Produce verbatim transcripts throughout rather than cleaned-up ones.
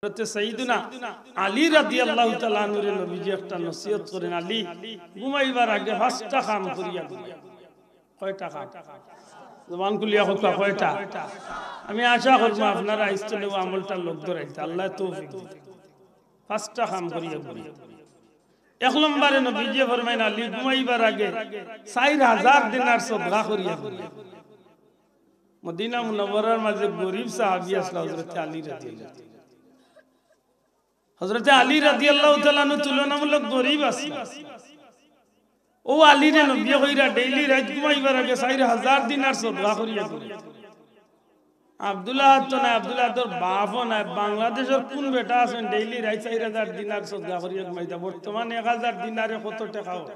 হযরতে সাইয়্যিদুনা আলী রাদিয়াল্লাহু তাআলা আনহুরে নবীজি একটা নসিহত করেন, "আলী, ঘুমাইবার আগে পাঁচটা কাম করিয়া ঘুমাইও।" কয়টা কাম? জবান খুলিয়া কউক্কা, কয়টা? আমি আশা করমু আপনারা আইজ থনে অউ আমলটা লগ ধরাইতা, আল্লায় তৌফিক দিতা। পাঁচটা কাম করিয়া ঘুমাইও। এক নম্বরে নবীজিয়ে ফরমাইন, "আলী, ঘুমাইবার আগে চাইর হাজার দিনার সদকা করিয়া ঘুমাইও।" মদিনা মুনাওয়ারার মাঝে গরিব সাহাবী আছলা হযরতে আলী রাদিয়াল্লাহু। হযরতে আলী রাদিয়াল্লাহু তাআলা আনহু তুলনামূলক গরিব আছলা। অউ আলীরে নবীয়ে কইরা, "ডেইলি রাইত ঘুমাইবার আগে চাইর হাজার দিনার সদকা করিয়া ঘুমাইও।" আব্দুল আহাদ তো নায়, আব্দুল আহাদর বাপও নায়। বাংলাদেশর কুন বেটা আছইন ডেইলি রাইত চাইর হাজার দিনার সদকা করিয়া ঘুমাইতা? বর্তমান এক হাজার দিনারে কত টেকা অয়?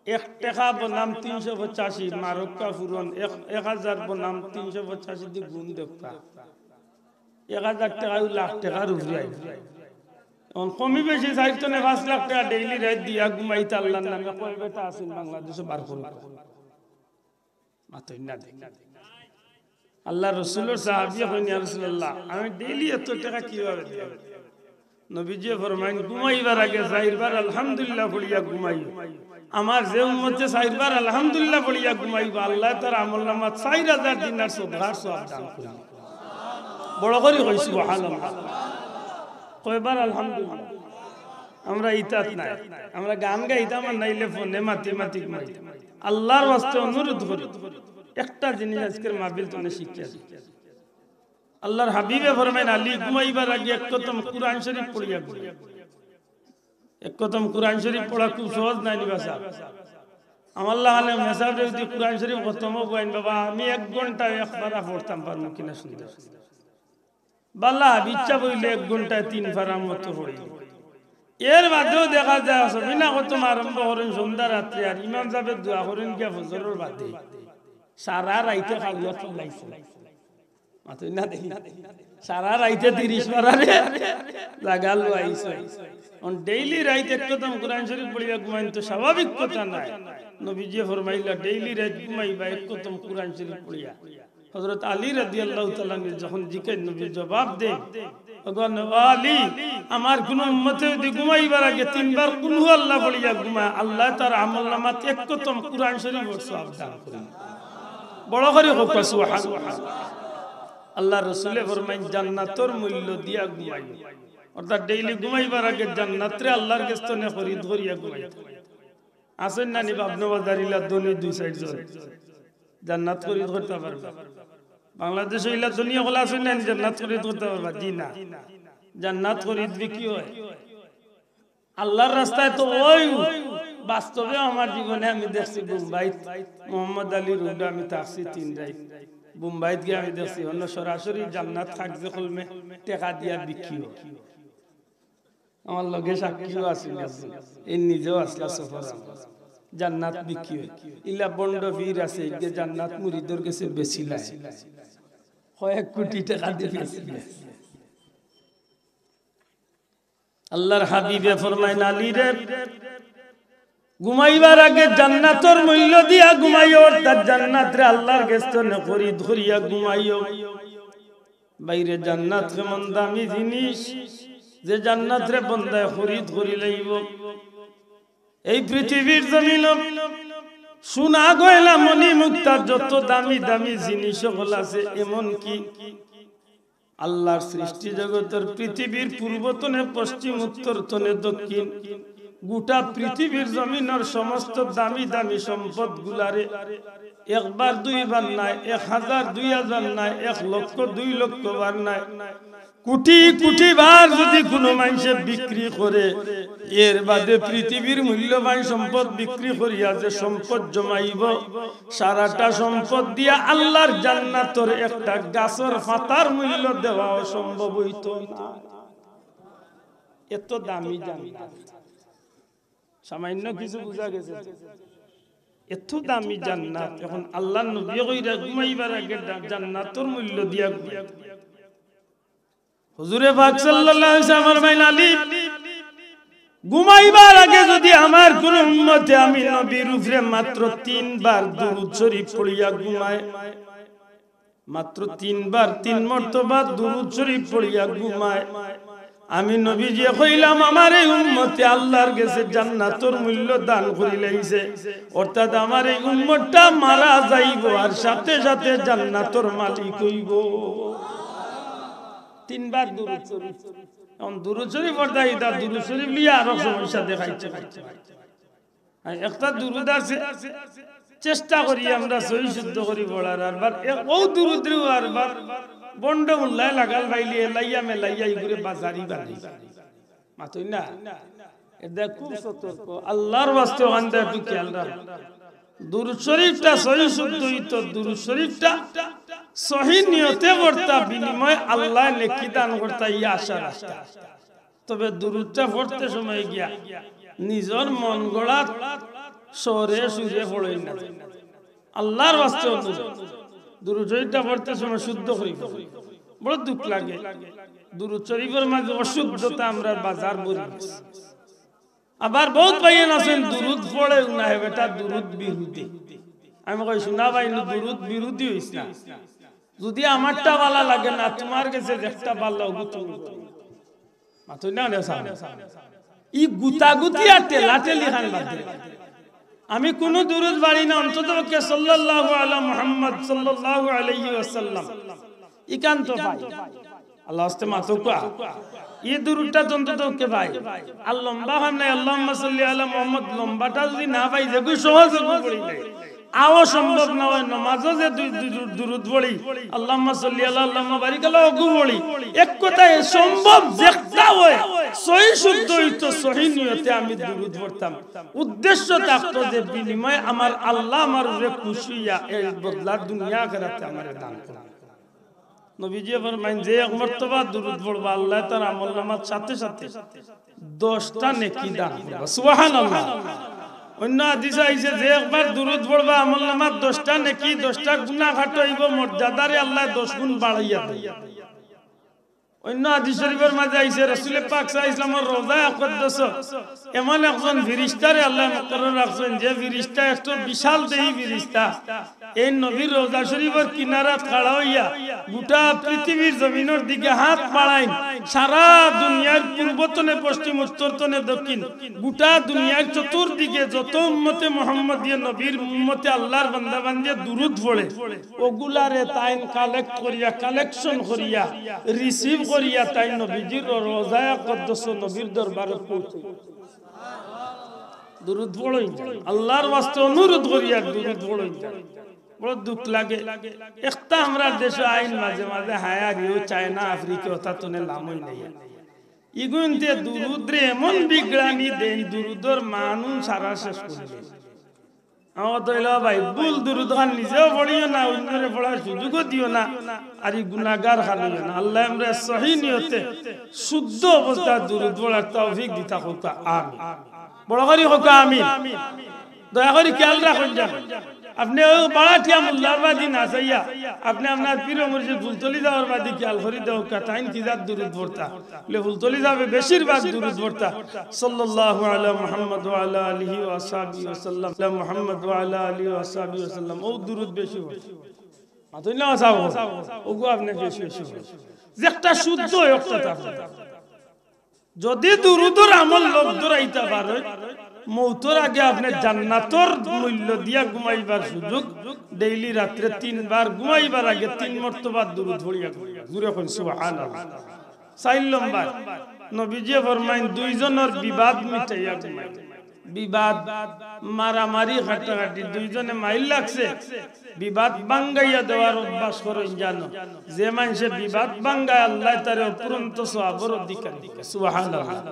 এক টেকা বনাম তিনশো পঁচাশি, মারউক্কা ফুরন, এক, এক হাজার বনাম তিনশো পঁচাশি দি গুণ দেউক্কা। এক হাজার টেকায়ও লাখ টেকার উপরে আইবো। অখন কমি বেশি চাইর থনে পাঁচ লাখ টেকা ডেইলি রাইত দিয়া ঘুমাইতা আল্লার নামে, কয় বেটা আছইন বাংলাদেশো বার করউক্কা? মাতইন না দেখি। আল্লার রসুলর সাহাবীয়ে কইন, "ইয়া রাসূলুল্লাহ, আমি ডেইলি এত টেকা কিভাবে দিমু?" নবীজিয়ে ফরমাইন, "ঘুমাইবার আগে চাইরবার আলহামদুলিল্লাহ পড়িয়া ঘুমাইও। আমার যে উম্মতে চাইরবার আলহামদুলিল্লাহ পড়িয়া ঘুমাইবো, আল্লায় তার আমলনামাত চাইর হাজার দিনার সদকার সওয়াব দান করিবো।" বড় করি কই সুবহানাল্লাহ। কয়বার আলহামদুলিল্লাহ? আমরা ইতাত নাই, আমরা গান গাইতাম আর নাইলে ফোনে মাতি মাতি ঘুমাইতাম। আল্লার ওয়াস্তে অনুরোধ করি, একটা জিনিস আইজকের মাহফিল থনে শিক্ষা দি। আল্লার হাবিবে ফরমাইন, "আলী, ঘুমাইবার আগে এক খতম কুরআন শরীফ পড়িয়া ঘুমাইও।" এক খতম কুরআন শরীফ পড়া খুব সহজ নায় নি বা সাব? আমার লাখান মেসাবরে যদি কুরআন শরীফ খতম অইবো, আইন বাবা, আমি এক ঘন্টায় এক পারা পড়তাম পারমু কিনা সুন্দর। বালা, ইচ্ছা অইলে এক ঘন্টায় তিন পারার মতো পড়ি। এর বাদেও দেখা যায়, সবিনা খতম আরম্ভ করইন সন্ধ্যা রাত্রে, আর ইমাম সাবে দোয়া করইন গিয়া ফজরর বাদে। সারা রাইতে খাওয়া চিল্লাইছে। মাতইন না দেখি। সারা রাইতে তিরিশ পারারে জাগা লইয়া আইছে। অখন ডেইলি রাইত এক খতম কুরআন শরীফ পড়িয়া ঘুমাইন তো স্বাভাবিক কথা নায়। নবীজিয়ে ফরমাইলা, "ডেইলি রাইত ঘুমাইবা এক খতম কুরআন শরীফ পড়িয়া।" হযরত আলী রাদিয়াল্লাহু তাআলা আনহু যখন জিকাইন, নবী জবাব দেইন, "ওগো নবী আলী, আমার কুনু উম্মতে যদি ঘুমাইবার আগে তিনবার কুল হু আল্লাহ পড়িয়া ঘুমায়, আল্লায় তার আমলনামাত এক খতম কুরআন শরীফর সওয়াব দান করিবো।" বড় করি কউক্কা সুবহানাল্লাহ। আল্লার রসুলে ফরমাইন, "জান্নাতর মূল্য দিয়া ঘুমাইও।" অর্থাৎ ডেইলি ঘুমাইবার আগে জান্নাতরে আল্লার গেছ থনে খরিদ করিয়া ঘুমাইতা। আছইন না নি বাবনু বাজার ইলা ধনী দুই চাইরজন? জান্নাত খরিদ করতা পারবা। বাংলাদেশো ইলা ধনী অকল আছইন না নি জান্নাত খরিদ করতা পারবা? জি না। জান্নাত খরিদ বিক্রি অয়। আল্লার রাস্তায় তো অউ বাস্তবে আমার জীবনে আমি দেখছি বোম্বাইত মোহাম্মদ আলী রোডো আমি থাকছি তিন রাইত। বোম্বাইত গিয়া আমি দেখছি অনো সরাসরি জান্নাত কাগজে কলমে টেকা দিয়া বিক্রি অয়। আমার লগে সাক্ষীও আছিল একজন, এই নিজেও আছলা সফর আমার। জান্নাত বিক্রি অয়। ইলা ভন্ড পীর আছে, এই যে জান্নাত মুরিদর গেছে বেচিলায়। কয়েক কোটি টেকা দিয়া বেচিলায়। আল্লার হাবিবে ফরমাইন, "আলী রে, ঘুমাইবার আগে জান্নাতর মূল্য দিয়া ঘুমাইও, অর্থাৎ জান্নাতরে আল্লার গেছ থনে খরিদ করিয়া ঘুমাইও।" ভাইরে, জান্নাত কেমন দামি জিনিস, যে জান্নাতরে বন্দায় খরিদ করি লাইবো। এই পৃথিবীর জমিনো সোনা গয়না মণি মুক্তা যত দামি দামি জিনিস অকল আছে, এমনকি আল্লার সৃষ্টি জগতর পৃথিবীর পূর্ব থনে পশ্চিম, উত্তর থনে দক্ষিণ, গোটা পৃথিবীর জমিনর সমস্ত দামি দামি সম্পদ গুলারে একবার দুইবার নায়, এক হাজার দুই হাজার নায়, এক লক্ষ দুই লক্ষ বার নায়, কোটি কোটি বার যদি কুনু মানষে বিক্রি করে, এর বাদে পৃথিবীর মূল্যবান সম্পদ বিক্রি করিয়া যে সম্পদ জমাইবো, সারাটা সম্পদ দিয়া আল্লার জান্নাতর একটা গাছর পাতার মূল্য দেওয়া অসম্ভব অইতো না। এত দামি জান্নাত, সামান্য কিছু বুঝা গেছে? এত দামি জান্নাত। অখন আল্লার নবীয়ে কইরা ঘুমাইবার আগে জা-, জান্নাতর মূল্য দিয়া ঘুমাইতা। হুজুরে পাক সাল্লাল্লাহু আলাইহি ওয়াসাল্লাম ফরমাইন, "আলী, ঘুমাইবার আগে যদি আমার কুনু উম্মতে আমি নবীর উপরে মাত্র তিনবার দুরূদ শরীফ পড়িয়া ঘুমায়, মাত্র তিনবার, তিন মর্তবা দুরূদ শরীফ পড়িয়া ঘুমায়, আমি নবীজিয়ে কইলাম, "আমার এই উম্মতে আল্লাহর গেছে জান্নাতর মূল্য দান করিলাইছে।" অর্থাৎ আমার এই উম্মতটা মারা যাইবো আর সাথে সাথে জান্নাতর মালিক অইবো। তিনবার দুরূদ শরীফ। এখন দুরূদ শরীফ পড়তা, ইটা দুরূদ শরীফ লইয়া আরো সমস্যা দেখাইছে। আর একটা দুরূদ আছে, চেষ্টা করি আমরা সহি শুদ্ধ করি পড়ার। আরবার এক-, ও দুরূদরেও আরবার বন্ড মুল্লায় লাগাল পাইলে এলাইয়া মেলাইয়া ইগুরে বাজারি বানাই। মাতই না? এটা খুব সতর্ক। আল্লাহর ওয়াস্তে ওখানটা একটু খেয়াল রাখ। দুরূদ শরীফটা সহি শুদ্ধ অইতো, দুরূদ শরীফটা সহি নিয়তে পড়তা, বিনিময়ে আল্লাহ নেকি দান করতা, ই আশা রাখতা। তবে দুরূদটা পড়তে সময় গিয়া নিজর মন গড়া স্বরে সুরে পড়ইন না। আল্লাহর ওয়াস্তে অনুরোধ, দুরূদ শরীফটা পড়তে সময় শুদ্ধ করি পড়ো। বড় দুঃখ লাগে, দুরূদ শরীফর মাঝে অশুদ্ধতা আমরার বাজার ভরি গেছে। আবার বউত ভাইয়াইন আছইন দুরূদ পড়েও না, হে বেটা দুরূদ বিরোধী। আমি কই, "শুনা ভাই, নু দুরূদ বিরোধী অইস না। যদি আমারটা ভালা লাগে না, তুমার গেছে যেটা ভালা অইবো তুমি পড়ো।" মাতই না, অনে সামনে। ই গুতাগুতি আর ঠেলাঠেলি খান বাদ দে। আমি কুনু দুরূদ পড়ি না, অন্তত পক্ষে সাল্লাল্লাহু আলা মুহাম্মদ সাল্লাল্লাহু আলাইহি ওয়াসাল্লাম। ইখান তো পাই। আল্লাহর ওয়াস্তে মাতউক্কা। ই দুরূদটা তো অন্তত পক্ষে পাই। আর লম্বা খান নাই, আল্লাহুম্মা সাল্লি আলা মুহাম্মদ, লম্বাটা যদি না পাই, যেগু সহজ অগু পড়ি নাই। আও সম্ভব না অয়, নমাজো যে দুই, দুই, দুই দুরূদ পড়ি, আল্লাহুম্মা সাল্লি আলা, আল্লাহুম্মা বারিক আলা, অগু পড়ি। এক কথায় সম্ভব যেটা অয়, সহি শুদ্ধ অইতো, সহি নিয়তে আমি দুরূদ পড়তাম। উদ্দেশ্য থাকতো যে বিনিময়ে আমার আল্লাহ আমার উপরে খুশি অইয়া এর বদলা দুনিয়া আখেরাতে আমারে দান করবা। নবীজিয়ে ফরমাইন, যে এক মর্তবা দুরূদ পড়বা, আল্লায় তার আমলনামার সাথে সাথে দশটা নেকি দান করবা। সুবহানাল্লাহ। অন্য হাদিসে আইছে, যে একবার দুরূদ পড়বা, আমলনামার দশটা নেকি, দশটা গুনাহ কাটইবো, মর্যাদারে আল্লায় দশ গুণ বাড়াইয়া দিবা। অন্য হাদিস শরীফর মাঝে আইছে, রাসূলে পাক সাল্লাল্লাহু আলাইহি ওয়াসাল্লামর রওজা আকদ্দস এমন একজন ফিরিস্তারে আল্লায় মুকরর রাখছইন, যে ফিরিস্তা একটু বিশাল দেহি ফিরিস্তা। এই নবীর রওজা শরীফর কিনারাত খাড়া অইয়া গুটা পৃথিবীর জমিনর দিকে হাত বাড়াইন, সারা দুনিয়ার পূর্ব তনে পশ্চিম, উত্তর তনে দক্ষিণ, গুটা দুনিয়ার চতুর্দিকে যত উম্মতে মুহাম্মদিয়ে নবীর উম্মতে আল্লাহর বান্দা বান্দিয়ে দুরূদ পড়ে, অগুলারে তাইন collect করিয়া, collection করিয়া, receive করিয়া তাইন নবীজির রওজায়ে আকদ্দস নবীর দরবারো পৌঁছে। দুরূদ পড়ইন, আল্লাহর ওয়াস্তে অনুরোধ করিয়ার দুরূদ পড়ইন। বড় দুঃখ লাগে। একটা আমরার দেশো আইন মাঝে মাঝে হায়ারিও চায়না, আফ্রিকা, অতা তনে লামই নাই। ইগুইন্তে দুরূদরে এমন বিগড়ানি দেইন, দুরূদর মানউ সারা শেষ করি দেইন। আমার তো অইলো ভাই, ভুল দুরূদ খান নিজেও পড়িও না, অইন্যরে পড়ার সুযোগও দিও না, আর ই গুনাগার খান অইও না। আল্লায় আমরারে সহি নিয়তে শুদ্ধ অবস্থায় দুরূদ পড়ার তৌফিক দিতা কউক্কা, আমিন। বড় করি কউক্কা, আমিন। দয়া করি খেয়াল রাখইন যেন। আপনে অউ বাড়াটিয়া মুল্লার বাদি না চাইয়া, আপনে আপনার পীর মুর্শিদ ফুলতলি যাওয়ার বাদি খেয়াল করি দেখউক্কা, তাইন কি জাত দুরূদ পড়তা। বলে ফুলতলি যাবে বেশিরভাগ দুরূদ পড়তা, সাল্লাল্লাহু আলা মুহাম্মদ ওয়া আলা আলিহি ওয়া সাহবিহি ওয়া সাল্লাম, আলা মুহাম্মদ ওয়া আলা আলিহি ওয়া সাহবিহি ওয়া সাল্লাম, অউ দুরূদ বেশি পড়তা। মাতইন না সাব, অগু আপনে বেশি বেশি পড়তা। যে একটা শুদ্ধ অয়, একটা তা পড়তা। যদি দুরূদর আমল লগ ধরাইতা পারইন, মউতর আগে আপনে জান্নাতর মূল্য দিয়া ঘুমাইবার সুযোগ, daily রাত্রে তিনবার ঘুমাইবার আগে তিন মর্তবা দুরূদ পড়িয়া ঘুমাইবা। জুরে কইন সুবহানাল্লাহ। চাইর নম্বর, নবীজিয়ে ফরমাইন, দুইজনর বিবাদ মিটাইয়া ঘুমাইন। বিবাদ, মারামারি, কাটাকাটি, দুইজনে মাইর লাগছে, বিবাদ ভাঙ্গাইয়া দেওয়ার অভ্যাস করইন জানো। যে মানষে বিবাদ ভাঙ্গায়, আল্লায় তারে অফুরন্ত সওয়াবর অধিকারী করে। সুবহানাল্লাহ।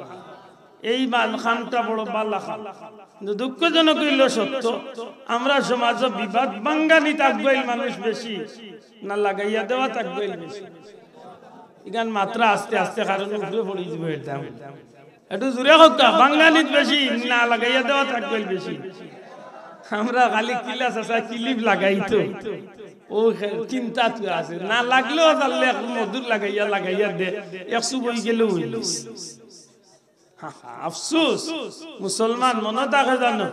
এই বাল কামটা বড় বালা কাম। কিন্তু দুঃখজনক অইলো সত্য, আমরার সমাজো বিবাদ ভাঙ্গানিত আগুয়াইল মানুষ বেশি, না লাগাইয়া দেওয়াত আগুয়াইল বেশি? ইখান মাতরা আস্তে আস্তে, কারণ উপরে পড়ি যিবো একদম। একটু জুরে কউক্কা, ভাঙ্গানিত বেশি, না লাগাইয়া দেওয়াত আগুয়াইল বেশি? আমরা খালি কিলা চাচা কিলিপ লাগাইতো, অউ খে-, চিন্তাত আছে, না লাগলেও জানলে এক মধুর লাগাইয়া, লাগাইয়া দে, এক চুবই গেলেও অইলো। আফসোস, মুসলমান মনো থাকে জানো,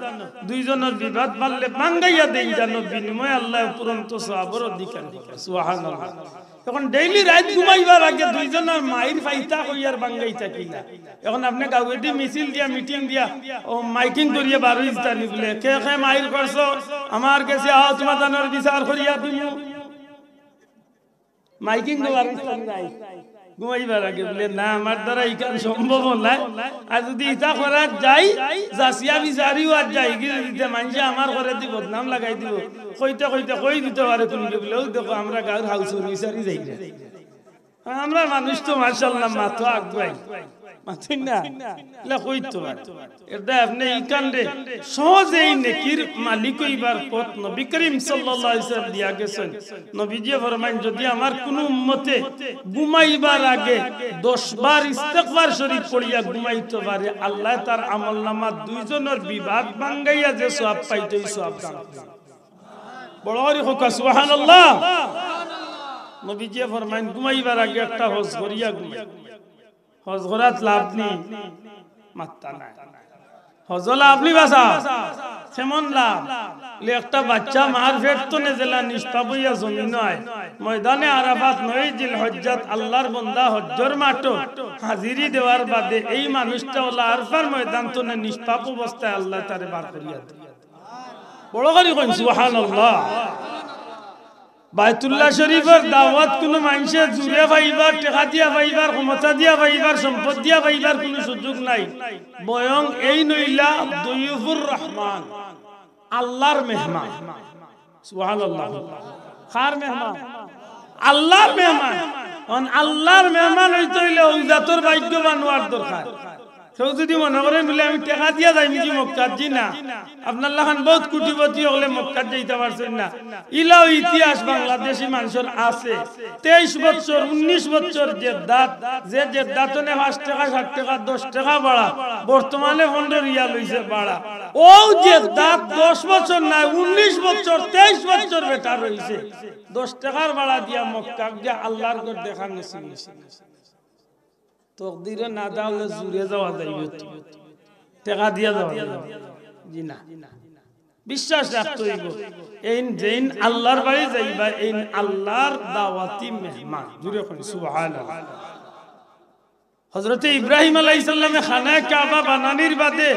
দুইজনর বিবাদ বাড়লে ভাঙ্গাইয়া দেইন জানো, বিনিময়ে আল্লায় অফুরন্ত সওয়াবর অধিকার দিবা। সুবহানাল্লাহ। এখন ডেইলি রাইত ঘুমাইবার আগে দুইজনর মাইর ফাইতা কইয়ার ভাঙ্গাইতা কিলা। এখন আপনে গাউয়েদি মিছিল দিয়া, মিটিং দিয়া, ও মাইকিং করিয়া বার অইতা নি বুলে, কে কে মাইর করছো, আমার গেছে আও, তুমার জানর বিচার করিয়া দিমু। মাইকিং তো বার অইতা নি নাই। ঘুমাইবার আগে বুলে, না, আমার দ্বারা ইখান সম্ভব নায়। আর যুদি ইতা করা যায়, যাচিয়া বিচারিও আর যাইগি দিতে মানষে আমার ঘরেদি বদনাম লাগাই দিবো। কইতে কইতে কই দিতো পারে কুনগি বুলে, অউ দেখো, আমরা গাউর হাউসর বিচারি যাইরা। আমরার মানুষ তো মাশাআল্লাহ মাতো আগুয়াই, মাতইন না, ইলা কইতো পারে। এরদায় আপনে ইখানরে সহজে এই নেকির মালিক অইবার পথ নবী করিম সাল্লাল্লাহু আলাইহি ওয়াসাল্লাম দিয়া গেছইন। নবীজিয়ে ফরমাইন, যুদি আমার কুনু উম্মতে ঘুমাইবার আগে দশ বার ইস্তেগফার শরীফ পড়িয়া ঘুমাইতো পারে, আল্লায় তার আমলনামাত দুইজনর বিবাদ ভাঙ্গাইয়া যে সওয়াব পাইতো, ই সওয়াব দান করইন। বড় করি কউক্কা, সুবহানাল্লাহ। নবীজিয়ে ফরমাইন, ঘুমাইবার আগে একটা হজ করিয়া ঘুমাই। হজ করাত লাভ নি? মাত্তা নাই। হজো লাভ নি বাছা? কেমন লাভ? বুলে, একটা বাইচ্চা মার পেট তনে যেলা নিষ্পাপ অইয়া জমিনো আয়, ময়দানে আরাফাত নয় জিলহজ্জাত আল্লার বন্দা হজ্জর মাঠো হাজিরি দেওয়ার বাদে এই মানুষটা অলা আরফার ময়দান তনে নিষ্পাপ অবস্থায় আল্লায় তারে বার করিয়া দেয়। বড় করি কইন, সুবহানাল্লাহ। বায়তুল্লাহ শরীফর দাওয়াত কুনু মানষে জুরে পাইবার, টেকা দিয়া পাইবার, ক্ষমতা দিয়া পাইবার, সম্পদ দিয়া পাইবার কুনু সুযোগ নাই। বয়ং এইন অইলা দয়ুফুর রহমান, আল্লার মেহমান। সুবহানাল্লাহ। কার মেহমান? আল্লার মেহমান। অখন আল্লার মেহমান অইতে অইলে অউ জাতর ভাগ্যবান অওয়ার দরকার। কেউ যুদি মনো করেন বুলে, আমি টেকা দিয়া যাইমুগি মক্কাত, জি না। আপনার লাখান বউত কোটিপতি অকলে মক্কাত যাইতা পারছইন না। ইলাও ইতিহাস বাংলাদেশি মানষর আছে। তেইশ বছর, উনিশ বছর জেদ্দাত, যে জেদ্দাত তনে পাঁচ টেকা, সাত টেকা, দশ টেকা ভাড়া, বর্তমানে পনরো রিয়াল অইছে ভাড়া। অউ জেদ্দাত দশ বছর নায়, উনিশ বছর, তেইশ বছর বেটার অইছে। দশ টেকার ভাড়া দিয়া মক্কা গিয়া আল্লার ঘর দেখার নসিব অইছে। তকদিরে না থাকলে জুরে যাওয়া যাইবো তো। টেকা দিয়া যাওয়া যাইবো? জি না। বিশ্বাস রাখতে অইবো। এইন যেইন আল্লার বাড়ি যাইবা, এইন আল্লার দাওয়াতি মেহমান। জুরে কইন, সুবহানাল্লাহ। হযরতে ইব্রাহিম আলাইহিস সালামে খানায়ে কাবা বানানির বাদে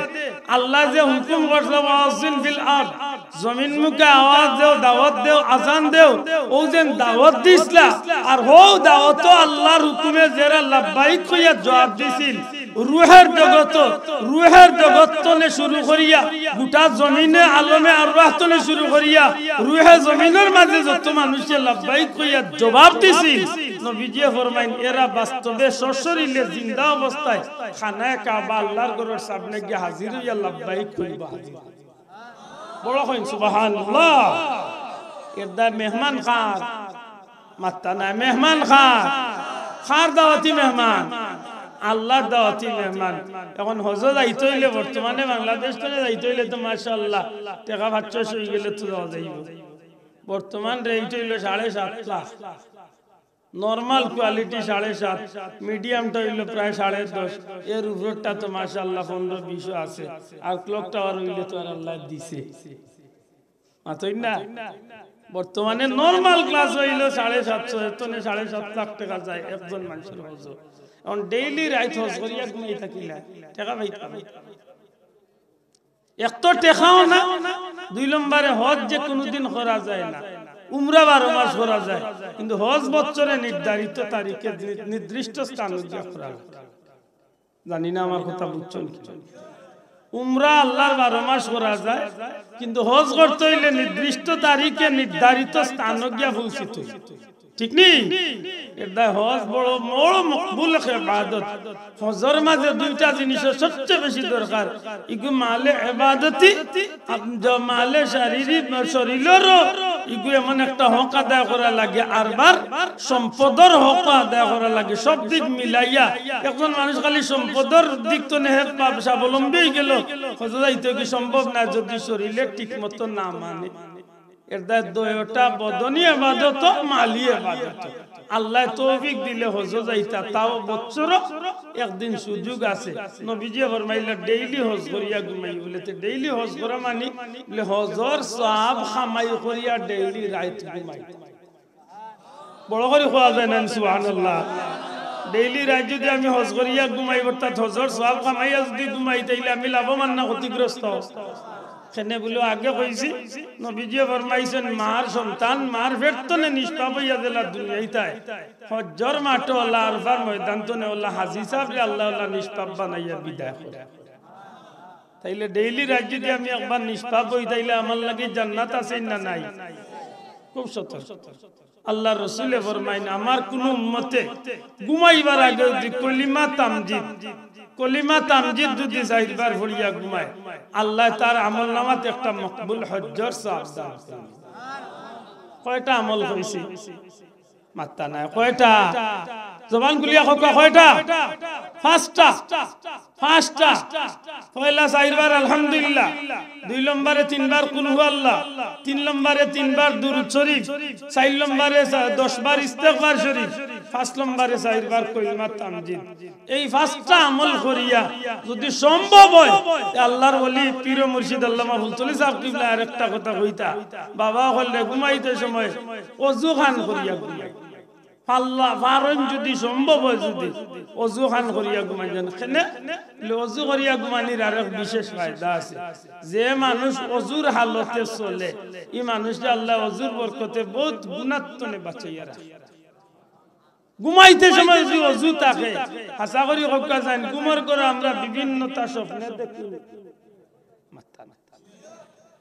আল্লায় যে হুকুম করছলা, "ওয়াজ্জিন ফিল আরদ", জমিন মুখে আওয়াজ দেও, দাওয়াত দেও, আজান দেও, অউ যেন দাওয়াত দিছলা, আর হউ দাওয়াতো আল্লার হুকুমে যেরা লাব্বাইক কইয়া জুয়াব দিছিল, রুহের জগতো, রুহের জগত তনে শুরু করিয়া, গুটা জমিনে আলমে আরওয়াহ তনে শুরু করিয়া, রুহে জমিনর মাঝে যত মানষে লাব্বাইক কইয়া জুয়াব দিছিল, নবীজিয়ে ফরমাইন, এরা বাস্তবে সশরীরে জিন্দা অবস্থায় খানায়ে কাবা আল্লার ঘরর সামনে গিয়া হাজির অইয়া লাব্বাইক কইবা, হাজির। বড় কইন সুবহানাল্লাহ। এরদায় মেহমান কার? মাত্তা নাই। মেহমান কার? কার দাওয়াতি মেহমান? আল্লার দাওয়াতি মেহমান। এখন হজো যাইতে অইলে, বর্তমানে বাংলাদেশ তনে যাইতে অইলে তো মাশাআল্লাহ, টেকা পাঁচ ছয়শো অইগেলে তো যাওয়া যাইবো। বর্তমান রেট অইলো সাড়ে সাত লাখ। নরমাল কোয়ালিটি সাড়ে সাত, মিডিয়ামটা অইলো প্রায় সাড়ে দশ, এর উপরটা তো মাশাআল্লাহ পনরো বিশও আছে, আর ক্লক টাওয়ার অইলে তো আর আল্লায় দিছে। মাতইন না? বর্তমানে নরমাল ক্লাস অইলো সাড়ে সাতশো, এর তনে সাড়ে সাত লাখ টেকা যায় একজন মানষর হজো। এখন ডেইলি রাইত হজ করিয়া ঘুমাই থাকিলা, টেকা পাইতা না। এক তো টেকাও না, দুই নম্বরে হজ যে কুনুদিন করা যায় না, উমরা বারো মাস করা যায়, কিন্তু হজ বছরে নির্ধারিত তারিখে নি-, নির্দিষ্ট স্থানো গিয়া করা লাগে। জানি না আমার কথা বুঝছইন কি? উমরা আল্লার বারো মাস করা যায়, কিন্তু হজ করতে অইলে নির্দিষ্ট তারিখে নির্ধারিত স্থানো গিয়া পৌঁছিতে অইবো। ঠিক নি? এরদায় হজ বড়, বড় মকবুল এক ইবাদত। হজর মাঝে দুইটা জিনিসর সবচেয়ে বেশি দরকার। ইগু মালে ইবাদতি, আপ-, জ-, মালে শারীরিক, শরীররও ইগু এমন একটা হক আদায় করা লাগে, আরবার সম্পদর হক আদায় করা লাগে। সব দিক মিলাইয়া একজন মানুষ খালি সম্পদর দিক তনে হে পা-, স্বাবলম্বী অইগেলো, হজো যাইতে কি সম্ভব না যদি শরীরে ঠিক মতো না মানে। এর দায় দুইটা বদনি ইবাদত, মালি ইবাদত। আল্লায় তৌফিক দিলে হজো যাইতা, তাও বছরো একদিন সুযোগ আছে। নবীজিয়ে ফরমাইলা, "ডেইলি হজ করিয়া ঘুমাই।" বুলে, "তে ডেইলি হজ করা মানি?" বুলে, "হজর সওয়াব কামাই করিয়া ডেইলি রাইত ঘুমাই।" বড় করি কওয়া যায় না, সুবহানাল্লাহ। ডেইলি রাইত যুদি আমি হজ করিয়া ঘুমাই, অর্থাৎ হজর সওয়াব কামাইয়া যুদি ঘুমাই, তাইলে আমি লাভবান না ক্ষতিগ্রস্ত? কেনে বুলে আগে কইছি, নবীজিয়ে ফরমাইছইন, মার সন্তান মার পেট তনে নিষ্পাপ অইয়া যেলা দুনিয়াইত আয়, হজ্জর মাঠো অলা, আরফার ময়দান তনে অলা, হাজি সাবরে আল্লায় অলা নিষ্পাপ বানাইয়া বিদায় করে। তাইলে ডেইলি রাইত যুদি আমি একবার নিষ্পাপ অই, তাইলে আমার লাগি জান্নাত আছে না নাই? খুব সতর্ক। আল্লার রসুলে ফরমাইন, আমার কুনু উম্মতে ঘুমাইবার আগে যুদি কলিমা তামজিদ, কলিমা তামজিদ যুদি চাইরবার পড়িয়া ঘুমায়, আল্লায় তার আমলনামাত একটা মকবুল হজ্জর সওয়াব দান করইন। কয়টা আমল কইছি? মাত্তা নাই। কয়টা? জবান খুলিয়া কউক্কা, কয়টা? পাঁচটা। পাঁচটা। পয়লা চাইরবার আলহামদুলিল্লাহ, দুই নম্বরে তিনবার কুল হু আল্লাহ, তিন নম্বরে তিনবার দুরুদ শরীফ, চাইর নম্বরে সা-, দশবার ইস্তেগফার শরীফ, পাঁচ নম্বরে চাইরবার কলিমা তামজিদ। এই পাঁচটা আমল করিয়া যুদি সম্ভব অয়, তে আল্লার ওলি পীর মুর্শিদ আল্লামা ফুলতলি সাব কিবলা আরেকটা কথা কইতা, বাবা অকলরে ঘুমাইতে সময় অজু খান করিয়া ঘুমাই। পারলা, পারইন যুদি সম্ভব অয় যুদি, অজু খান করিয়া ঘুমাই যান। কেনে? বুলে অজু করিয়া ঘুমানির আরেক বিশেষ ফায়দা আছে। যে মানুষ অজুর হালতে চলে, ই মানুষরে আল্লায় অজুর বরকতে বউত গুনার তনে বাঁচাইয়া রাখে। ঘুমাইতে সময় যুদি অজু থাকে, হাছা করি কউক্কা যাইন, ঘুমর ঘরো আমরা বিভিন্নতা স্বপ্নে দেখি। মাত্তা নাই।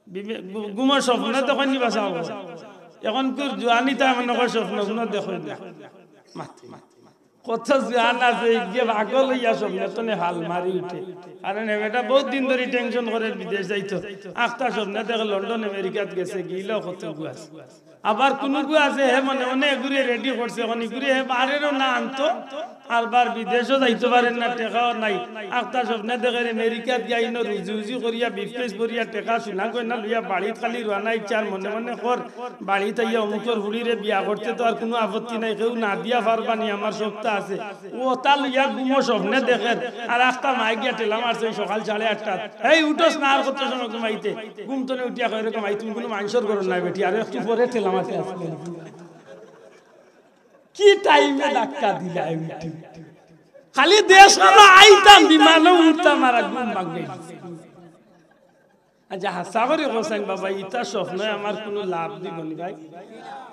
বিভি-, ঘু-, ঘুমর স্বপ্নে দেখইন নি বা? অখন কুর জুয়ানি তাই মনে কয় স্বপ্ন কুনু দেখইন না। মাত্তা নাই। কত জুয়ান আছে, ইগিয়ে পাগল অইয়া স্বপ্নে তনে হাল মারি উঠে। কারণ হে বেটা বউত দিন ধরি tension করের বিদেশ যাইতো। আখতা স্বপ্নে দেখে লন্ডন আমেরিকাত গেছে, গিলাও কত গু আছে। আবার কুনুগু আছে, হে মনে মনে এগুরে ready করছে, অখন ইগুরে হে বারেরও না আনতো, আরবার বিদেশও যাইতো পারের না, টেকাও নাই। আখতা স্বপ্নে দেখের আমেরিকাত গিয়া ইনো রুজি উজি করিয়া, briefcase ভরিয়া, টেকা সোনা গয়না লইয়া বাড়িত খালি রওয়ানা ইচ্ছা, আর মনে মনে কর, বাড়িত আইয়া অমুকর ফুড়িরে বিয়া করতে তো আর কুনু আপত্তি নাই, কেউ না দিয়া পারবা নি, আমার সবতা আছে। অতা লইয়া ঘুমো স্বপ্নে দেখের, আর আখতা মায়ে গিয়া ঠেলা মারছে ওই সকাল সাড়ে আটটাত, "এই উঠোস না, আর কত সময় ঘুমাইতে?" ঘুম তনে উঠিয়া কয়, "এরকম আই, তুমি কুনু মানষর ঘরর নায় বেটি, আর একটু পরে ঠেলা মারতে আসবে।" কি time-এ ধাক্কা দিলা এই বেটি? খালি দেশ খানো আইতাম, বিমানো উঠতাম, আর ঘুম ভাঙ্গি গেছে। আচ্ছা, হাছা করি কওছাইন বাবা, ইতা স্বপ্নে আমার কুনু লাভ দিবো নি ভাই?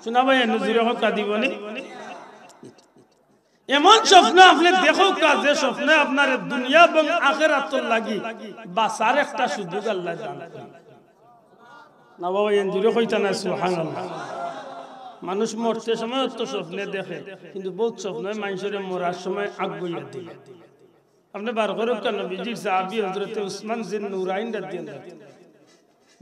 শুনা ভাই, এনে জুরে কউক্কা দিবো নি? এমন স্বপ্ন আপনে দেখউক্কা, যে স্বপ্নে আপনারে দুনিয়া এবং আখেরাতর লাগি বাঁচার একটা সুযোগ আল্লায় দান করে। না বাবা, এন জুরে কইতা না, সুবহানাল্লাহ। মানুষ মরতে সময় তো স্বপ্নে দেখে, কিন্তু বউত স্বপ্নে মানষরে মরার সময় আগুইয়া দেয়। আপনে বার করউক্কা, নবীজির সাহাবী হযরতে উসমান জিন নুরাইন রাদিয়াল্লাহু তাআলা আনহু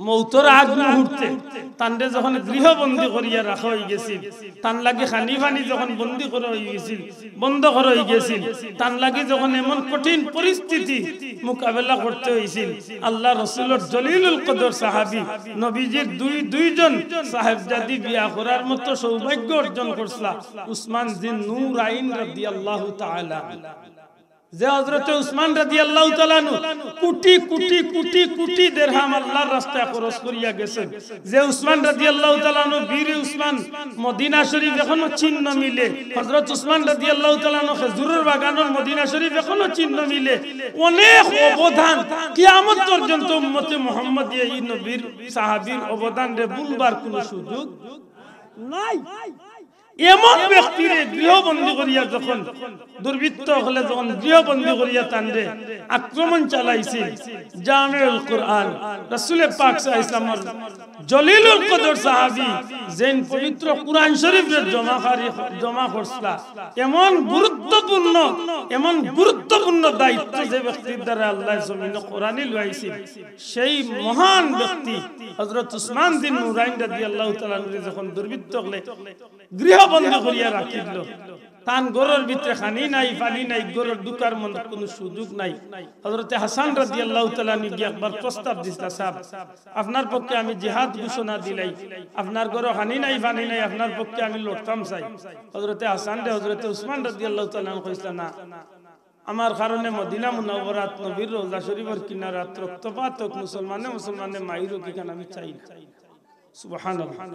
মউতর আগ মুহূর্তে তানরে যখন গৃহবন্দী করিয়া রাখা অইগেছিল, তান লাগি খানি পানি যখন বন্দী করা অইগেছিল, বন্ধ করা অইগেছিল, তান লাগি যখন এমন কঠিন পরিস্থিতি মোকাবেলা করতে অইছিল, আল্লার রসুলর জলিলুল কদর সাহাবী, নবীজির দুই, দুইজন সাহেবজাদি বিয়া করার মতো সৌভাগ্য অর্জন করছিলা উসমান জিন নুরাইন রাদিয়াল্লাহু তাআলা আনহু। যে হযরতে উসমান রাদিয়াল্লাহু তাআলা আনহু কোটি কোটি কোটি কোটি দেরহাম আল্লার রাস্তায় খরচ করিয়া গেছইন, যে উসমান রাদিয়াল্লাহু তাআলা আনহু, বীরে উসমান, মদিনা শরীফ এখনো চিহ্ন মিলে, হযরত উসমান রাদিয়াল্লাহু তাআলা আনহু খেজুরর বাগানর মদিনা শরীফ এখনো চিহ্ন মিলে, অনেক অবদান, কিয়ামত পর্যন্ত উম্মতে মুহাম্মদিয়া ই নবীর সাহাবীর অবদানরে ভুলবার কুনু সুযোগ নাই। এমন ব্যক্তিরে গৃহবন্দী করিয়া যখন দুর্বৃত্ত অকলে যখন গৃহবন্দী করিয়া তানরে আক্রমণ চালাইছিল, জামিউল কুরআন, রাসূলে পাক সাল্লাল্লাহু আলাইহি ওয়াসাল্লামর জলিলুল কদর সাহাবী যেইন পবিত্র কুরআন শরীফরে জমা করি-, জমা করছিলা, এমন গুরুত্বপূর্ণ, এমন গুরুত্বপূর্ণ দায়িত্ব যে ব্যক্তির দ্বারা আল্লায় জমিনো কোরআনি লইয়াইছিল, সেই মহান ব্যক্তি হযরত উসমান জিন নুরাইন রাদিয়াল্লাহু তাআলা আনহুরে যখন দুর্বৃত্ত অকলে গৃহবন্দী করিয়া রাখিল। তান ঘরর ভিতরে খানি নাই, পানি নাই, ঘরো ঢুকার মতো কুনু সুযোগ নাই। হযরতে হাসান রাদিয়াল্লাহু তাআলা আনহু গিয়া একবার প্রস্তাব দিছলা, "সাব, আপনার পক্ষে আমি জিহাদ ঘোষণা দিলাই, "আপনার ঘরো পানি নাই, পানি নাই, আপনার পক্ষে আমি লড়তাম চাই।" হযরতে হাসানরে হযরতে উসমান রাদিয়াল্লাহু তাআলা আনহু কইছলা, "না, আমার কারণে মদিনা মুনাওয়ারাত নবীর রওজা শরীফর কিনারাত রক্তপাত হোক, মুসলমানে মুসলমানে মাইর হোক, ইখান আমি চাই না।" সুবহানাল্লাহ।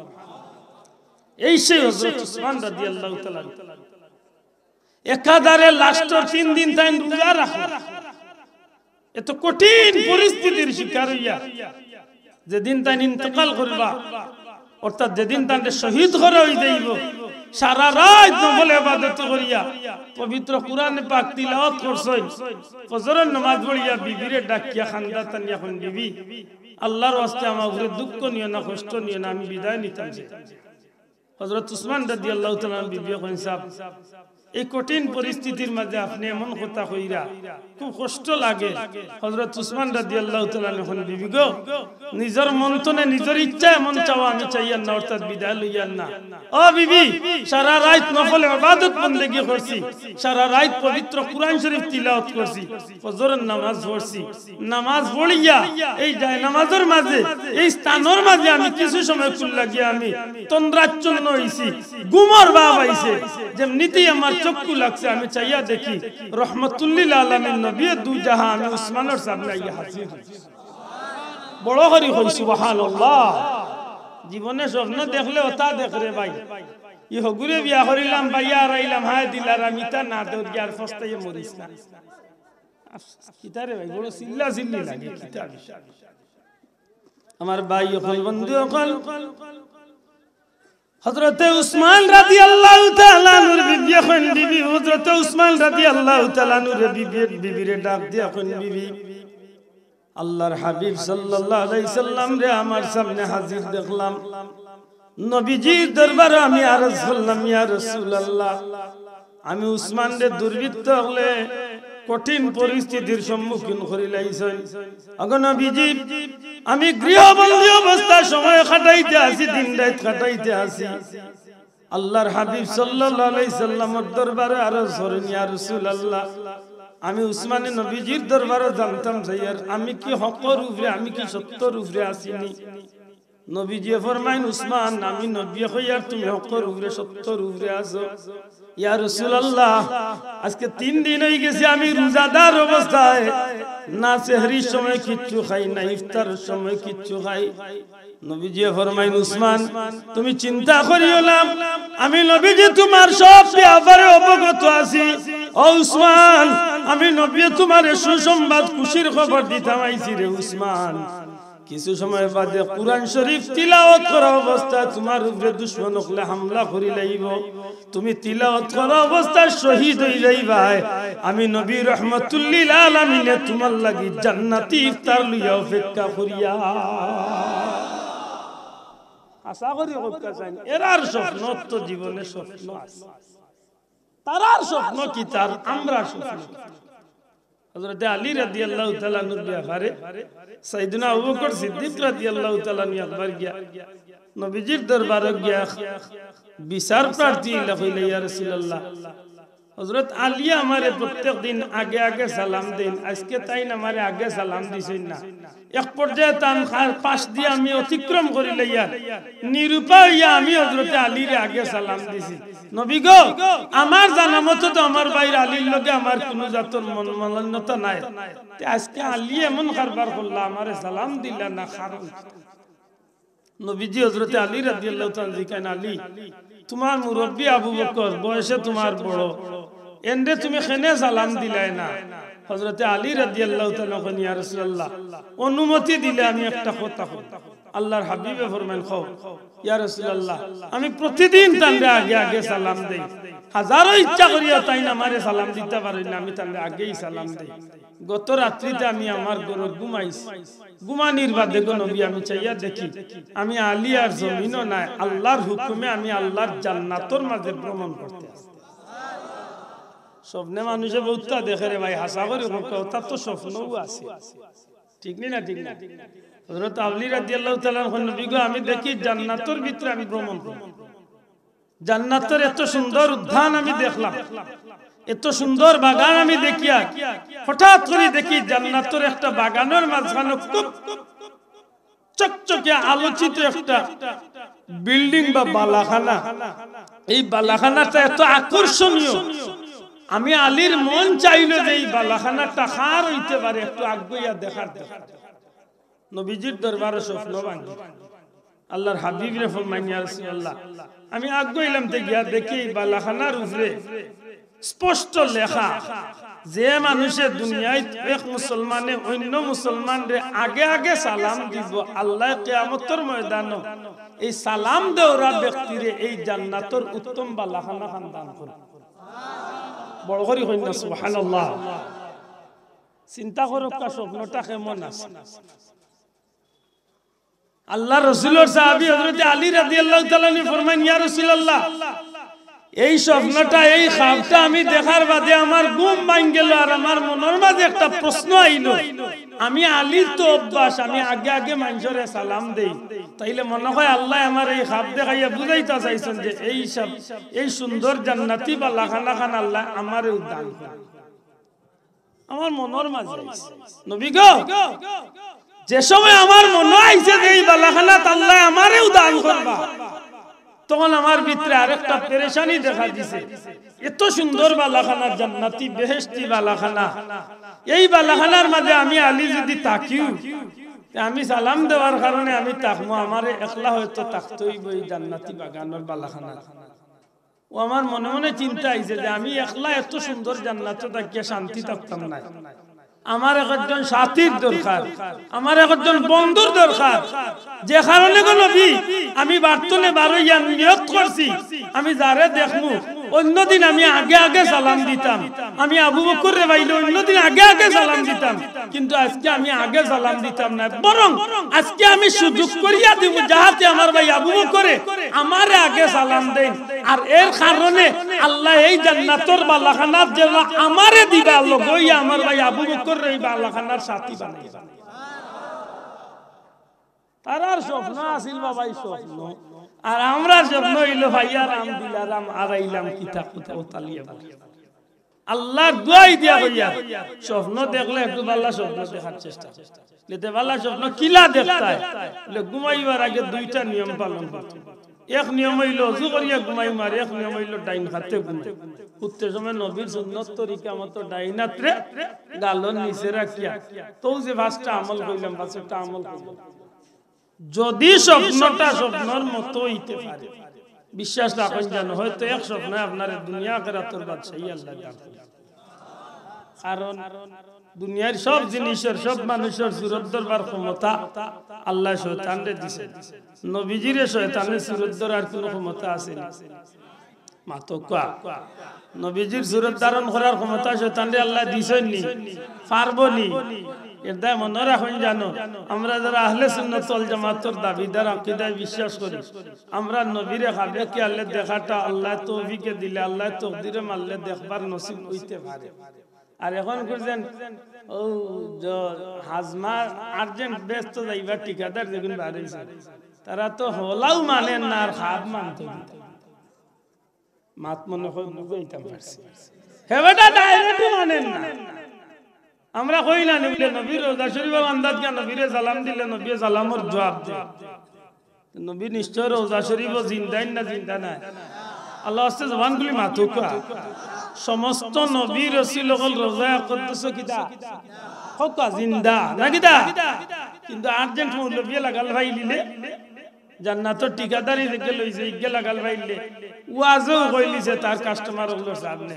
এই সেই হযরত উসমান রাদিয়াল্লাহু তাআলা আনহু। একাধারে লাস্টর তিন দিন তাইন রোজা রাখলা। এত কঠিন পরিস্থিতির শিকার অইয়া যেদিন তাইন ইন্তেকাল করবা, অর্থাৎ যেদিন তানরে শহীদ করা অই যাইবো, সারা রাইত নফল ইবাদত করিয়া পবিত্র কুরআনে পাক তিলাওয়াত করছইন, ফজরর নামাজ পড়িয়া বিবিরে ডাকিয়া কান্দা টানিয়া কইন, "বিবি, আল্লাহর ওয়াস্তে আমার উপরে দুঃখ নিও না, কষ্ট নিও না, আমি বিদায় নিতাম চাই।" হযরত উসমান রাদিয়াল্লাহু তাআলা আনহু বিবিয়ে কইন, "সাব, এই কঠিন পরিস্থিতির মাঝে আপনে এমন কথা কইরা, খুব কষ্ট লাগে।" হযরত উসমান রাদিয়াল্লাহু তাআলা আনহু কইন, "বিবি গো, নিজর মন তনে নিজর ইচ্ছা এমন চাওয়া আমি চাইয়ার না, অর্থাৎ বিদায় লইয়ার না। ও বিবি, সারা রাইত নফল ইবাদত বন্দেগি করছি, সারা রাইত পবিত্র কুরআন শরীফ তিলাওয়াত করছি, ফজরর নামাজ পড়ছি, নামাজ পড়িয়া এই জায়নামাজর মাঝে, এই স্থানর মাঝে আমি কিছু সময় কুল্লা গিয়া আমি তন্দ্রাচ্ছন্ন অইছি, ঘুমর ভাব আইছে, যেমনিতেই আমার চক্ষু লাগছে, আমি চাইয়া দেখি রহমতুল্লিল আলামিন নবী দুজাহা আমি উসমানর সামনে আইয়া হাজির অইছি।" বড় করি কই সুবহানাল্লাহ। জীবনে স্বপ্ন দেখলে অতা দেখ রে ভাই। ই হগুরে বিয়া করিলাম, বাইয়া হারাইলাম, হায় দিলারাম, ইতা না দেউর গিয়া আর ফস্তাইয়া মরিস না। কিতা রে ভাই, বড় চিল্লা চিল্লি লাগে, কিতা বিষয়? আমার ভাই অকল, বন্ধু অকল, হযরতে উসমান রাদিয়াল্লাহু তাআলা আনহুর বিবিয়ে কইন, "বিবি", হযরতে উসমান রাদিয়াল্লাহু তাআলা আনহুরে বিবি, বিবিরে ডাক দিয়া কইন, "বিবি, আল্লাহর হাবিব সাল্লাল্লাহু আলাইহি সাল্লামরে আমার সামনে হাজির দেখলাম, নবীজির দরবারো আমি আরজ করলাম, ইয়া রাসূলুল্লাহ, আমি উসমানরে দুর্বৃত্ত অকলে কঠিন পরিস্থিতির সম্মুখীন করিলাইছইন। ওগো নবীজি, আমি গৃহবন্দী অবস্থায় সময় কাটাইতে আছি, দিন রাইত কাটাইতে আছি। আল্লাহর হাবিব সাল্লাল্লাহু আলাইহি সাল্লামর দরবারো আরজ করইন, ইয়া রাসূলুল্লাহ, আমি উসমানে নবীজির দরবারো জানতাম চাইয়ার, আমি কি হকর উপরে, আমি কি সত্যর উপরে আছি নি?" নবীজিয়ে ফরমাইন, "উসমান, আমি নবীয়ে কইয়ার তুমি হকর উপরে, সত্যর উপরে আছো।" ইয়া রাসূলুল্লাহ, আজকে তিন দিন অই গেছে আমি রোজাদার অবস্থায়, না সেহরির সময় কিচ্ছু খাই, না ইফতারর সময় কিচ্ছু খাই। নবীজিয়ে ফরমাইন, "উসমান, তুমি চিন্তা করিও না, আমি নবীজি তুমার সব ব্যাপারে অবগত আছি। ও উসমান, আমি নবীয়ে তুমারে সুসংবাদ, খুশির খবর দিতাম আইছি রে উসমান।" কিছু সময় বাদে কুরআন শরীফ তিলাওয়াত করা অবস্থায় তুমার উপরে দুশমন অকলে হামলা করিলাইবো। তুমি তিলাওয়াত করা অবস্থায় শহীদ অই যাইবায়। আমি নবী রহমতুল্লিল আলামিনে তুমার লাগি জান্নাতি ইফতার লইয়া অপেক্ষা করিয়া। আশা করি অপেক্ষা চাইন। এরার স্বপ্ন তো জীবনে স্বপ্ন আছে। তারার স্বপ্ন কিতা, আমরার স্বপ্ন কিতা? হযরতে আলী রাদিয়াল্লাহু তাআলা আনহুর ব্যাপারে সাইয়েদনা আবু বকর সিদ্দিক রাদিয়াল্লাহু তাআলা আনহু একবার গিয়া নবীজির দরবারো গিয়া বিচার প্রার্থী ইলা কইলা, "ইয়া রাসূলুল্লাহ, হযরত আলী আমারে প্রত্যেক দিন আগে আগে সালাম দেইন, আজকে তাইন আমারে আগে সালাম দিছইন না।" এক পর্যায়ে তান খার পাশ দিয়া আমি অতিক্রম করিলাইয়ার, নিরুপায় অইয়া আমি হযরতে আলীরে আগে সালাম দিছি। নবী গো, আমার জানা মতো তো আমার ভাইর আলীর লগে আমার কুনু জাতর মনোমালিন্যতা নাই। তে আজকে আলী এমন কারবার করলা, আমারে সালাম দিলা না, কারণ কিতা? নবীজি হযরতে আলী রাদিয়াল্লাহু তাআলা আনহু জিকাইন, "আলী, তুমার মুরব্বি আবু বকর, বয়সে তুমার বড়, এনরে তুমি কেনে সালাম দিলায় না?" হযরতে আলী রাদিয়াল্লাহু তাআলা আনহু কইন, "ইয়া রাসূলুল্লাহ, অনুমতি দিলে আমি একটা কথা কই।" আল্লাহর হাবিবে ফরমাইন, "কও।" "ইয়া রাসূলুল্লাহ, আমি প্রতিদিন তানরে আগে আগে সালাম দেই, হাজারো ইচ্ছা করিয়া তাইন আমারে সালাম দিতা পারইন না, আমি তানরে আগেই সালাম দেই। গত রাত্রিতে আমি আমার ঘরো ঘুমাইছি, ঘুমানির বাদে গো নবী আমি চাইয়া দেখি, আমি আলী আর জমিনো নাই, আল্লাহর হুকুমে আমি আল্লাহর জান্নাতর মাঝে ভ্রমণ করতে আছি।" স্বপ্নে মানুষে বউততা দেখে রে ভাই, হাছা করি কউক্কা, অতা তো স্বপ্নও আছে, ঠিক নি না? ঠিক না? হযরত আলী রাদিয়াল্লাহু তাআলা আনহু কইন, "নবী গো, আমি দেখি জান্নাতর ভিতরে আমি ভ্রমণ করি।" জান্নাতর এত সুন্দর উদ্যান আমি দেখলাম, এত সুন্দর বাগান আমি দেখিয়া, হঠাৎ করি দেখি জান্নাতর একটা বাগানর মাঝখানো খুব চকচকে আলোচিত একটা বিল্ডিং বা বালাখানা। এই বালাখানাটা এত আকর্ষণীয়, আমি আলীর মন চাইল যে এই বালাখানাটা কার অইতে পারে, একটু আগুয়াইয়া দেখার, দেখার। নবীজির দরবারো স্বপ্ন ভাঙ্গি, আল্লাহর হাবিবরে ফরমাইন, "ইয়া রাসূলুল্লাহ, আমি আগুয়াইলাম তে গিয়া দেখি এই বালাখানার উপরে স্পষ্ট লেখা, যে মানুষে দুনিয়াত এক মুসলমানে অইন্য মুসলমানরে আগে আগে সালাম দিবো, আল্লায় কিয়ামতর ময়দানো এই সালাম দেওরা ব্যক্তিরে এই জান্নাতর উত্তম বালাখানা খান দান করবা।" বড় করি কইন না, সুবহানাল্লাহ। চিন্তা করউক্কা, স্বপ্নটা কেমন আছে? আল্লাহর রসুলর সাহাবী হযরতে আলী রাদিয়াল্লাহু তাআলা আনহু ফরমাইন, "ইয়া রাসূলুল্লাহ, এই স্বপ্নটা, এই খাবটা আমি দেখার বাদে আমার ঘুম ভাঙ্গি গেল, আর আমার মনর মাঝে একটা প্রশ্ন আইল। আমি আলীর তো অভ্যাস, আমি আগে আগে মানষরে সালাম দেই, তাইলে মনে হয় আল্লায় আমারে এই খাব দেখাইয়া বুঝাইতা চাইছইন যে এই সব, এই সুন্দর জান্নাতি বালাখানা খান আল্লায় আমারেও দান করবা।" আমার মনর মাঝে আইছে, নবী গো, যে সময় আমার মনো আইছে যে এই বালাখানাত আল্লায় আমারেও দান করবা, তখন আমার ভিতরে আরেকটা পেরেশানি দেখা দিছে। এত সুন্দর বালাখানা, জান্নাতি বেহেশতি বালাখানা, এই বালাখানার মাঝে আমি আলী যদি থাকিও, তে আমি সালাম দেওয়ার কারণে আমি থাকমু, আমারে একলা হয়তো থাকতে অইবো এই জান্নাতি বাগানর বালাখানা। ও আমার মনে মনে চিন্তা আইছে যে আমি একলা এত সুন্দর জান্নাতো থাকিয়া শান্তি থাকতাম নায়। আমার একজন সাথীর দরকার, আমার একজন বন্ধুর দরকার। যে কারণে গো নবী, আমি বাড়ির তনে বারইয়া নিয়ত করছি, আমি যারে দেখমু, অইন্য দিন আমি আগে আগে সালাম দিতাম, আমি আবু বকররে পাইলে অইন্য দিন আগে আগে সালাম দিতাম, কিন্তু আজকে আমি আগে সালাম দিতাম না, বরং আজকে আমি সুযোগ করিয়া দিমু, যাহাতে আমার ভাই আবু বকরে আমারে আগে সালাম দেইন। আর এর কারণে আল্লায় এই জান্নাতর বালাখানাত যেন আমারে দিবা, লগে অইয়া আমার ভাই আবু বকররে এই বালাখানার সাথী বানাইবা। তারার স্বপ্ন আছিল বাবা, এই স্বপ্ন। আর আমরার স্বপ্ন অইল, ভাইয়ার আম দিলারাম, আর আইলাম কিতা কুতা ও তালিয়া বলি। আল্লাহর দুয়াই দিয়া কইয়ার, স্বপ্ন দেখলে একটু ভালা স্বপ্ন দেখার চেষ্টা। লেতে ভালা স্বপ্ন কিলা দেখতায়? বলে, ঘুমাইবার আগে দুইটা নিয়ম পালন করতে। এক নিয়ম অইল অজু করিয়া ঘুমাইমু, আর এক নিয়ম অইল ডাইন হাতে ঘুমাই। উঠতে সময় নবীর সুন্নত তরিকা মতো ডাইন হাতরে গালর নিচে রাখিয়া, তো যে পাঁচটা আমল কইলাম, পাঁচটা আমল কইলাম। যদি স্বপ্নটা স্বপ্নর মতো অইতে পারে, বিশ্বাস রাখইন জানো, হয়তো এক স্বপ্নে আপনারে দুনিয়া আখেরাতর বাদশাহী আল্লায় দান করবা। কারণ দুনিয়ার সব জিনিসর, সব মানুষর সুরত ধরবার ক্ষমতা আল্লায় শয়তানরে দিছে। নবীজিরে শয়তানে সুরত ধরার কুনু ক্ষমতা আছে নি? মাতউক্কা। নবীজির সুরত ধারণ করার ক্ষমতা শয়তানরে আল্লায় দিছইন নি? পারবো নি? এর দায় মনো রাখইন জানো, আমরা যারা আহলে সুন্নাত ওয়াল জামাতর দাবিদার, আকিদায় বিশ্বাস করি, আমরা নবীরে খাবে খেয়ালে দেখাটা আল্লায় তৌফিকে দিলে, আল্লায় তকদিরে মানলে দেখবার নসিব অইতে পারে। আর এখন করছেন, ও, জ-, হাজমা urgent বেহেস্তো যাইবার ঠিকাদার যেগুন বার অইছে, তারা তো হলাও মানইন না, আর খাব মানতো কিতা? মাত মনে হয় বুঝাইতাম পারছি। হে বেটা, direct মানইন না। আমরা কই না নি বুলে, নবীর রওজা শরীফো আন্দাজ গিয়া নবীরে সালাম দিলে নবীয়ে সালামর জুয়াব দেয়। নবী নিশ্চয় রওজা শরীফো জিন্দা নি না জিন্দা নায়? আল্লার ওয়াস্তে জবান খুলি মাতউক্কা। সমস্ত নবী রসুল অকল রওজা আকদসো কিতা? কউক্কা, জিন্দা না কিতা? কিন্তু urgent মৌলবীয়ে লাগাল পাইলিলে, জান্নাতর ঠিকাদারি যেগিয়ে লইছে, ইগিয়ে লাগাল পাইলে, ওয়াজও কইলিছে তার customer অকলর সামনে।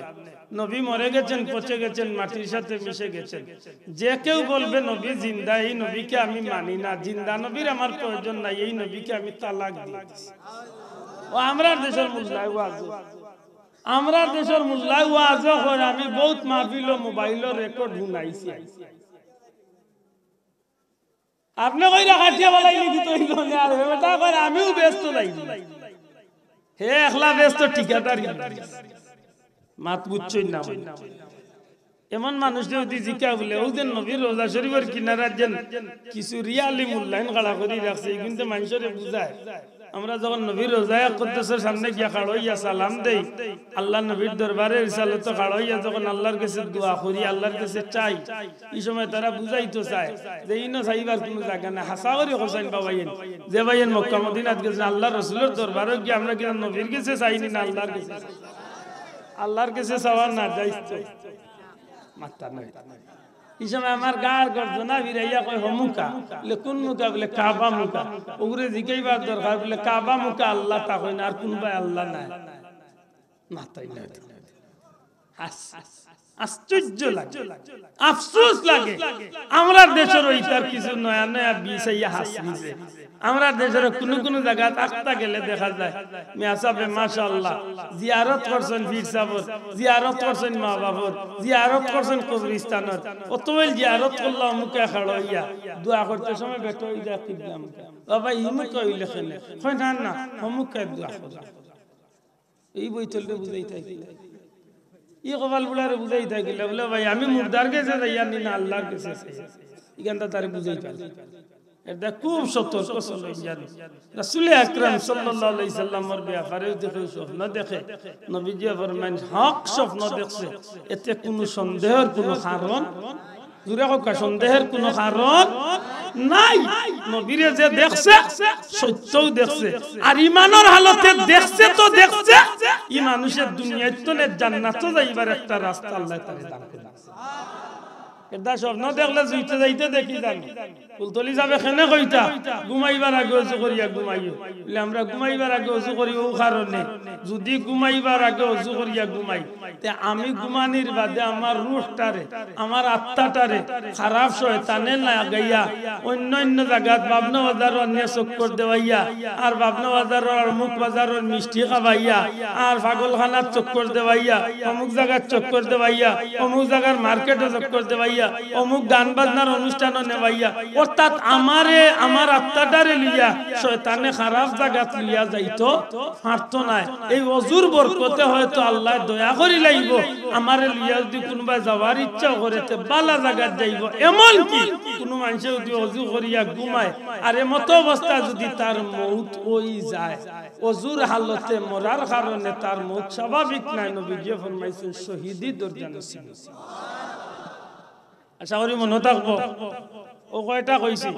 নবী মরে গেছেন, পচে গেছেন, মাটির সাথে মিশে গেছেন। যে কেউ বলবে নবী জিন্দা, এই নবীকে আমি মানি না, জিন্দা নবীর আমার প্রয়োজন নাই, এই নবীকে আমি তালাক দিয়ে দিছি। ও আমরার দেশর মোল্লায় ওয়াজও, আমরার দেশর মোল্লায় ওয়াজও কইন, আমি বউত মাহফিলো মোবাইলো record হুনাইছি। আপনে কইরা কাটিয়া বালাই লিখিত অইল না, আর হে বেটা কইন, "আমিও বেহেস্তো যাইমু।" হে একলা বেহেস্তো ঠিকাদারি। মাত বুঝছইন না? এমন মানুষরে যদি জিকা বুলে, "অউ যে নবীর রওজা শরীফর কিনারাত যেন কিছু রিয়ালি মোল্লাইন খাড়া করি রাখছে, ইগুনতে মানষরে বুঝায়।" আমরা যখন নবীর রওজায়ে কুদ্দুসর সামনে গিয়া খাড়া অইয়া সালাম দেই, আল্লার নবীর দরবারে রিসালতো খাড়া অইয়া যখন আল্লার গেছে দোয়া করি, আল্লার গেছে চাই, ই সময় তারা বুঝাইতো চায় যে ইনো চাইবার কুনু জাগা নাই। হাছা করি কছাইন বা ভাইয়াইন, যে ভাইয়াইন মক্কা মদিনাত গেছইন, আল্লার রসুলর দরবারো গিয়া আমরা কিতা নবীর গেছে চাইনি না আল্লার গেছে চাই? আল্লার গেছে চাওয়া না জায়েজ তো? মাত্তা নাই। ই সময় আমার গার গর্দনা ফিরাইয়া কয়, "হমুকা।" বলে, "কুন মুকা?" বলে, "কাবা মুকা।" ওগুরে জিকাইবার দরকার, বলে, "কাবা মুকা আল্লা তা কয় না, আর কুনবায় আল্লা নাই?" মাত্তাই নাই। আস-, আশ্চর্য লাগে, আফসোস লাগে। আমরার দেশর ইতার কিছু নয়া নয়া বিষ আইয়া হাসিছে। আমরার দেশর কুনু কুনু জাগাত আখতা গেলে দেখা যায়, মিয়া সাবে মাশাআল্লাহ, জিয়ারত করছইন পীর সাবর, জিয়ারত করছইন মা বাবর, জিয়ারত করছইন কবরিস্তানর। অত অইল জিয়ারত করলা অমুকে খাড়া অইয়া, দোয়া করতে সময় বেটা অই যায় কিবলা মুখা। বাবা, ই মুখা অইলে কেনে? কয়, "না, না, অমুকে দোয়া করে।" ই বৈতলরে বুঝাইতা কিলা? ই কপাল বুড়ারে বুঝাইতা কিলা? বলে, "ভাই, আমি মুর্দার গেছে যাইয়ার নি না আল্লার গেছে যাইয়ার?" ইখানটা তারে বুঝাইতা। এটা খুব সতর্ক চলইন জানি। রাসূলে আকরাম সাল্লাল্লাহু আলাইহি সাল্লামর ব্যাপারে যদি কেউ স্বপ্ন দেখে, নবীজিয়ে ফরমাইন, হক স্বপ্ন দেখছে, এতে কুনু সন্দেহর কুনু কারণ জুরে কউক্কা, সন্দেহর কুনু কারণ নাই। নবীরে যে দেখছে, সত্যউ দেখছে। আর ইমানর হালতে দেখছে তো দেখছে, ই মানুষে দুনিয়াত থনে জান্নাতো যাইবার একটা রাস্তা আল্লায় তারে দান করি দিছে। এটা স্বপ্ন দেখলে জুইতে যাইতে দেখি জানি। ফুলতলি সাবে কেনে কইতা, "ঘুমাইবার আগে অজু করিয়া ঘুমাইও।" বলে, "আমরা ঘুমাইবার আগে অজু করি অউ কারণে, যুদি ঘুমাইবার আগে অজু করিয়া ঘুমাই, তে আমি ঘুমানির বাদে আমার রুহটারে, আমার আত্মাটারে খারাপ শয়তানে লাগাইয়া অইন্য অইন্য জাগাত বাবনা বাজারো আনিয়া চক্কর দেওয়াইয়া, আর বাবনা বাজারর আর অমুক বাজারর মিষ্টি খাবাইয়া, আর পাগলখানাত চক্কর দেওয়াইয়া, অমুক জাগাত চক্কর দেওয়াইয়া, অমুক জাগার মার্কেটো চক্কর দেওয়াইয়া, অমুক গান বাজনার অনুষ্ঠানো নেওয়াইয়া।" অর্থাৎ আমারে, আমার আত্মাটারে লইয়া শয়তানে খারাপ জাগাত লইয়া যাইতো পারতো নায়। এই অজুর বরকতে হয়তো আল্লায় দয়া করিলাইবো, আমারে লইয়া যুদি কুনুবায় যাওয়ার ইচ্ছা করে, তে বালা জাগাত যাইবো। এমনকি কুনু মানষে যুদি অজু করিয়া ঘুমায়, আর এমতো অবস্থা যুদি তার মউত অই যায়, অজুর হালতে মরার কারণে তার মউত স্বাভাবিক নায়, নবীজিয়ে ফরমাইছইন, শহীদি দরজা নসিব। আশা করি মনো থাকবো। অউ কয়টা কইছি?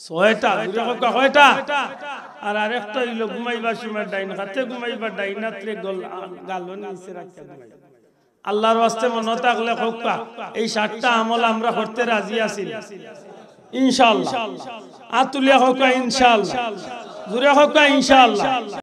ছয়টা। জুরে কউক্কা, কয়টা? আর আরেকটা অইলো ঘুমাইবার সময় ডাইন কাতে ঘুমাইবা, ডাইন আতরে গল-, গালর নিচে রাখিয়া ঘুমাইবা। আল্লার ওয়াস্তে মনো থাকলে কউক্কা, এই সাতটা আমল আমরা করতে রাজি আছি ইনশাআল্লাহ। আত তুলিয়া কউক্কা ইনশাআল্লাহ। জুরে কউক্কা ইনশাআল্লাহ।